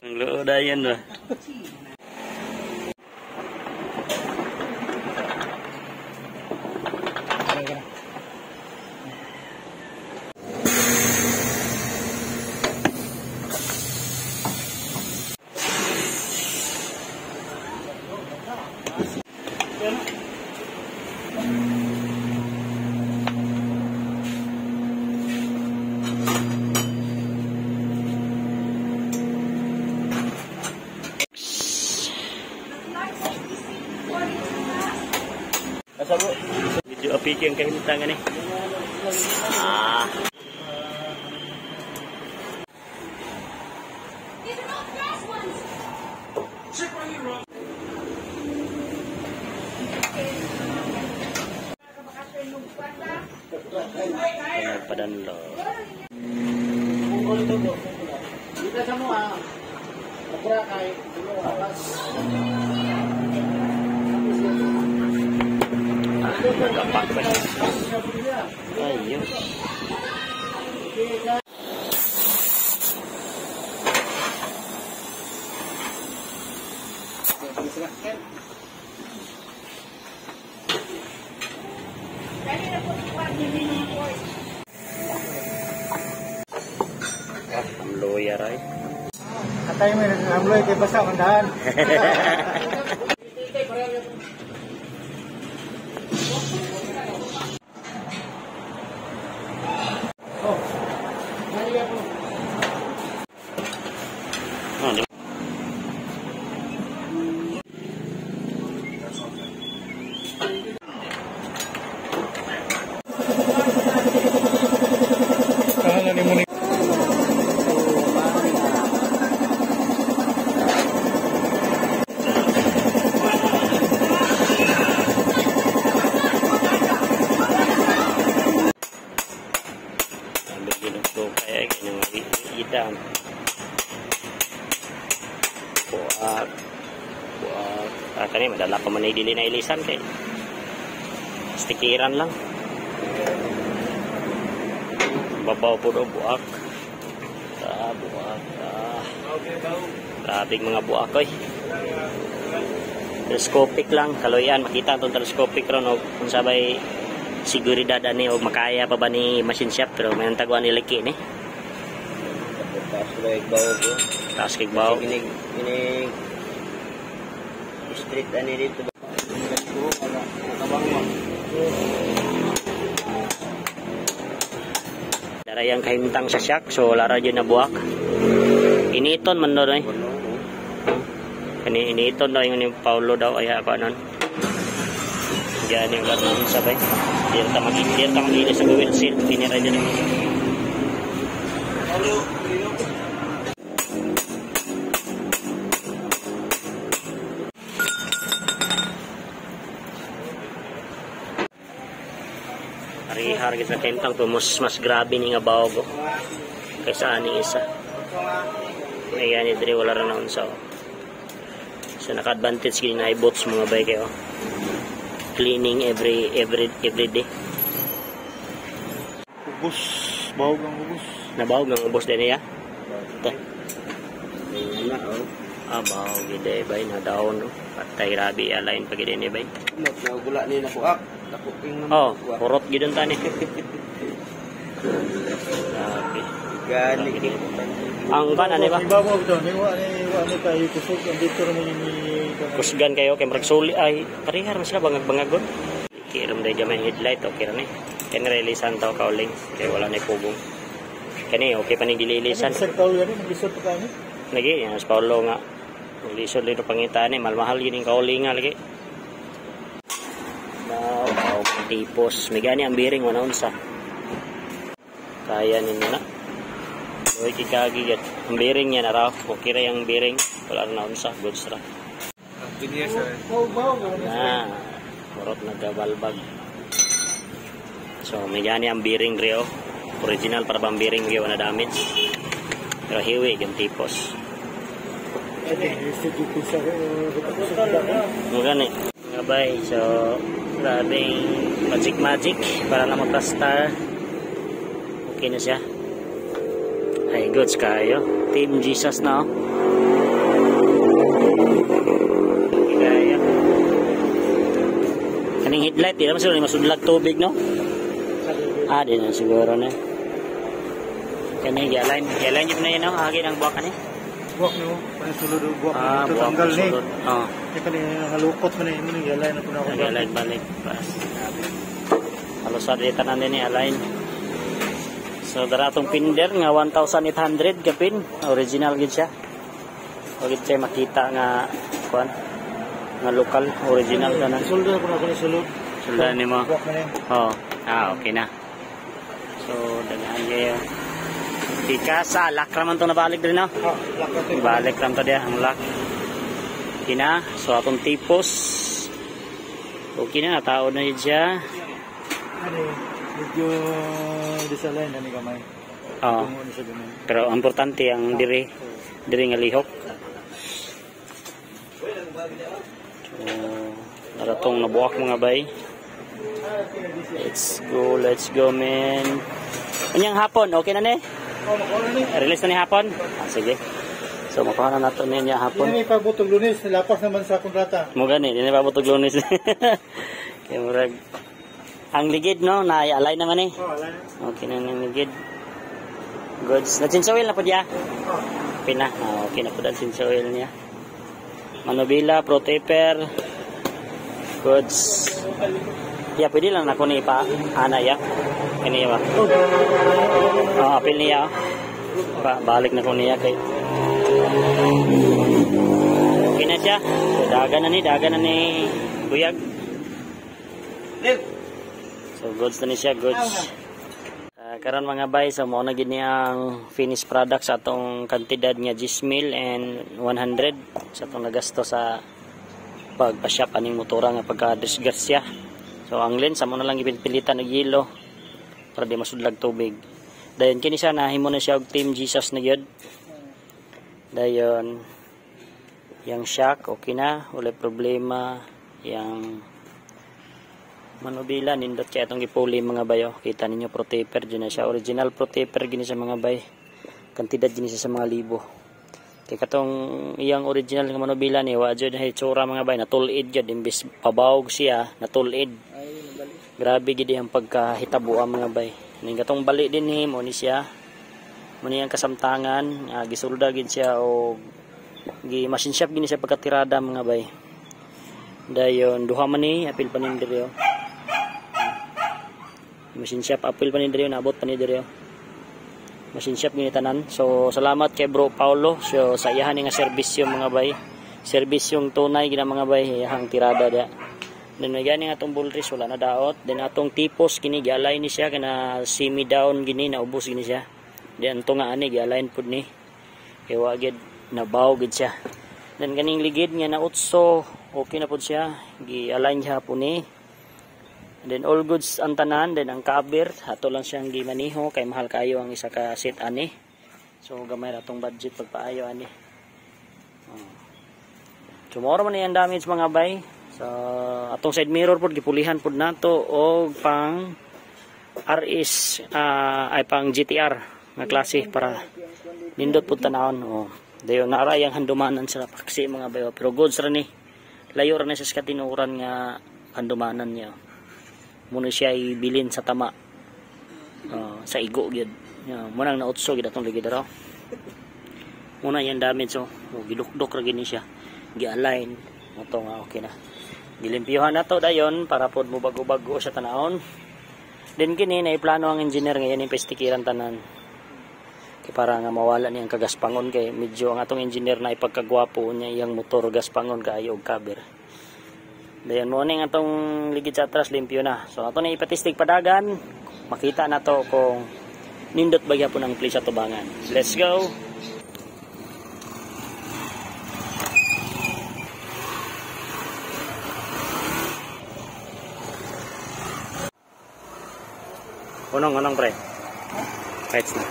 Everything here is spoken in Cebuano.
Ang loodayan ba? Medyo apiki ang kahimtangan eh. Ah. These are not grass ones. Nagpadanlo. Dito sa mo ah. Kapura kay Nagapak pa siya. Ayun. Ah, amloya ray. Atay mo nang amloy kay basa mandahan. Oh. Oh, di Buak, buak. Ah, kani madala pa man ay dili na ilisan kay stikiran lang. Babaw po do buak. Ah, buak. Ah. Grabing mga buak oy. Telescopic lang, kaloyan makita tong telescopic ron og unsa bay seguridad ani og makaya pa ba ni machine shop pero may taguan ni liki ni. Taas kay bawo. Taas kay bawo. Kinig kinig street ani dito. Darayang kahimtang sa shack so lara jud na buak. Initon man do eh. Kani initon daw ingon ni Paulo daw ay ako anon. Diyan yung lahat sabay. Dirta mag-ilis sa wheel seal kinira dyan. Parihar gid sa kahimtang pero mas grabe ni nga bawog oh, kaysa aning isa. Ayan ni diri wala ra na unsa. Oh. So naka-advantage gid na bots mga bay kayo. Cleaning every day. Ubos, bawog ang ubos. Nabawog ang ubos din niya. Ta. Na oh. Ah, bawog gid eh bay na down no. Patay grabe alain pa gid ni bay. Kumot na gula ni na buak. Dako king Oh, kurot gid unta ni. Grabe. Gani Gid. Ang kan ani ba? Ibabaw to, ni wa ni kayo kusog ang dito ra ni Kusgan kayo kay murag suli ay parehar man sila bangag-bangagon. Kirom day gamay headlight okay ra ni. Kani releasean taw kauling kay wala na pugong. Kani okay pa ni gililisan. Sa kaul gani maglisod pa kani. Lagi yan sa Paulo nga. Lisod dito pangitan ni malmahal gid ning kauling nga lagi. Wow, wow, tipos. May gani ang bearing wala unsa. Kaya ninyo na. Uy, kikagi gid. Ang bearing niya na raw. Okay ra yung bearing. Wala na unsa, goods ra. Na, murot nagabalbag. So, may gani ang bearing rio. Original para bang bearing rio na damage. Pero hiwi yung tipos. Mo gani. Nga bay, so grabing magic magic para na magpa-star. Okay na siya. Ay, goods kayo. Team Jesus na oh. Okay kayo. Kaning headlight, di naman siguro masudlag tubig, no? Ah, di na siguro na. Kani gi-align, gi-align yun na yun, no? Agi ng buwak ni. Buwak no, parang sulod o buwak Ah, ito buwak tanggal ni. sulod. Oh, Kaya kani nakalukot man eh, mo ni galay na po na ako. nag-align balik. Pas. Halos sa di tanan din ni align. So dara atong pinder nga 1,800 kapin, original gid siya. O gid siya makita nga kuan nga lokal original tanan. Sulod na po na ako ni sulod. Sulod nimo. Buwak man eh. Oh, ah okay na. So daghan kayo. Pikasa, lock raman to nabalik din no. Ah, lakot eh. Balik lang to diya ang lock. Okay na. So atong tipos. Okay na, nataod na yun siya. Ano eh, medyo disalign na ni gamay. Oh. Tungo ni siya gamay. Pero ang importante ang dire, dire nga lihok. So, naratong nabuak mga bay. Let's go man. Unyang hapon, okay na ni? Oh, makuha na ni. Release na ni hapon? Ah, sige. So makuha na nato niya hapon. Hindi na ipabutog Lunes, nilapas naman sa kontrata. Mo gani, di na pabutog Lunes. Kay murag ang ligid no, na alay naman eh. Oh, alay. Okay na ang ligid. Goods. Na oil na po diya. Oh, Okay na. Ah, okay na po dahil since oil niya. Manubila, pro taper. Goods. Ya, pwede lang ako ni ipa ana ya. Kani ba? Oh, apil niya. Oh. Pa, balik na ko niya kay. Okay na siya. So, dagan na ni Buyag. So goods na ni siya, goods. Ah, karon mga bay, so mao na gid ni ang finished product sa atong kantidad nga 10 mil and 100 sa atong nagasto sa pagpa-shop aning motora nga pagka-disgrasya. So ang lens amo na lang ipilitan og yelo para di masudlag tubig. Dayon kini siya nahimo na siya og Team Jesus na gyud. Dayon yang shock okay na, wala problema. Yang manubila nindot kay atong gipuli mga bayo. Kita ninyo pro taper dyan na siya, original pro taper gini sa mga bay. Kantidad gini siya sa mga libo. Kay katong iyang original nga manubila ni wa jud na hitsura mga bay, natulid jud imbes pabawog siya, natulid. Grabe gid ang pagkahitabo ang mga bay. Ning katong bali din ni mo ni siya. Mo ni ang kasamtangan, gisulda gid siya og gi machine shop gini siya pagkatirada mga bay. Dayon duha man ni apil pa nin diri oh. Machine shop apil pa ni diri, naabot pa ni diri oh. Machine shop gini tanan. So salamat kay Bro Paulo so sa iyahan nga serbisyo mga bay. Serbisyong tunay gina mga bay, iyahang tirada dia. Then may gani nga atong bullris wala na daot. Then atong tipos kini gialay ni siya kana semi down gini naubos gini siya. Then anto nga ani gialign pud ni. Kay wa gid nabaw gid siya. Then kaning ligid nga na utso okay na pud siya, gi-align siya po ni. And then all goods ang tanan, then ang cover ato lang siyang gimaniho kay mahal kayo ang isa ka set ani. So gamay ra atong budget pagpaayo ani. Oh. Tomorrow man ang damage mga bay. So atong side mirror pod gipulihan pod nato og pang RS ay pang GTR nga klase para nindot pud tanawon. Oh. Dayon naara yang handumanan sa paksi mga bayo, pero goods ra ni. Layo ra ni sa katinuran nga handumanan niya. Muna siya ibilin sa tama. Sa igo gyud. Yeah, munang nautso gyud atong ligid raw. Muna yang damage oh. Oh, gidukdok ra gini siya. Gi-align. Moto nga okay na. Gilimpyuhan na to dayon para pod mo bago-bago siya tanawon. Then kini naiplano ang engineer ngayon impestikiran tanan. Kay para nga mawala niyang kagaspangon kay medyo ang atong engineer na ipagkagwapo niya iyang motor gaspangon kaayo og cover. Dayon mo ning atong ligid sa atras limpyo na. So ato na ipatistig padagan, makita na to kung Nindot ba gyapon ang place sa tubangan. Let's go! Unong, unong pre. Kahit snack.